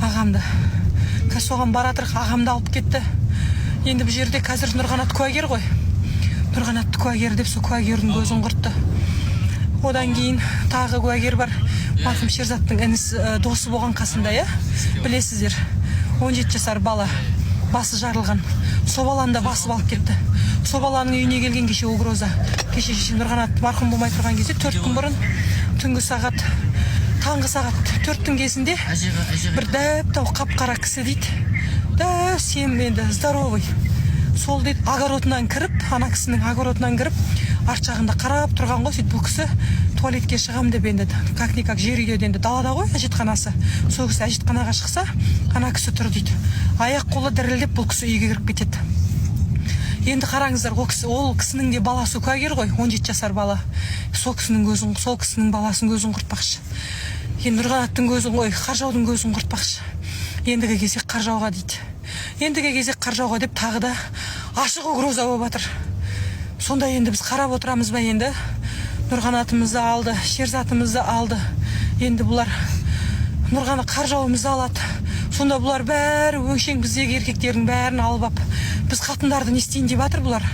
Ағамды қазір соған баратырық. Ағамды алып кетті. Енді бұл жерде қазір Нұрғанат куәгер ғой. Нұрғанатты куәгер деп, сол куәгердің көзін құртты. Одан кейін тағы куәгер бар, марқұм Шерзаттың інісі, досы болған қасында, иә, білесіздер. 17 жасар бала, басы жарылған, сол баланы да басып алып кетті. Сол баланың үйіне келген кеше угроза. Кеше Нұрғанат марқұм болмай тұрған кезде, 4 күн бұрын, түнгі сағат, таңғы сағат 4-тің кезінде бір дәп дәу қап қара кісі дейді да, сен енді здоровый сол дейді, огородынан кіріп, ана кісінің огородынан кіріп, арт жағында қарап тұрған ғой. Сөйтіп бұл кісі туалетке шығам деп, енді как никак жер үйде, енді далада ғой әжетханасы, сол кісі әжетханаға шықса, ана кісі тұр дейді. Аяқ қолы дірілдеп, бұл кісі үйге кіріп кетеді. Енді қараңыздар, ол кісі, ол кісінің де баласы куәгер ғой, 17 жасар бала. Сол кісінің көзін, сол кісінің баласының көзін құртпақшы. Енді Нұрғанаттың көзін, ой, Қаржаудың көзін құртпақшы. Ендігі кезек Қаржауға дейді, ендігі кезек Қаржауға деп тағы да ашық угроза болып жатыр. Сонда енді біз қарап отырамыз ба? Енді Нұрғанатымызды алды, Шерзатымызды алды, енді бұлар Нұрғана Қаржауымызды алады. Сонда бұлар бәрі өңшең біздегі еркектердің бәрін алып ап, біз қатындарды не істейін деп жатыр бұлар?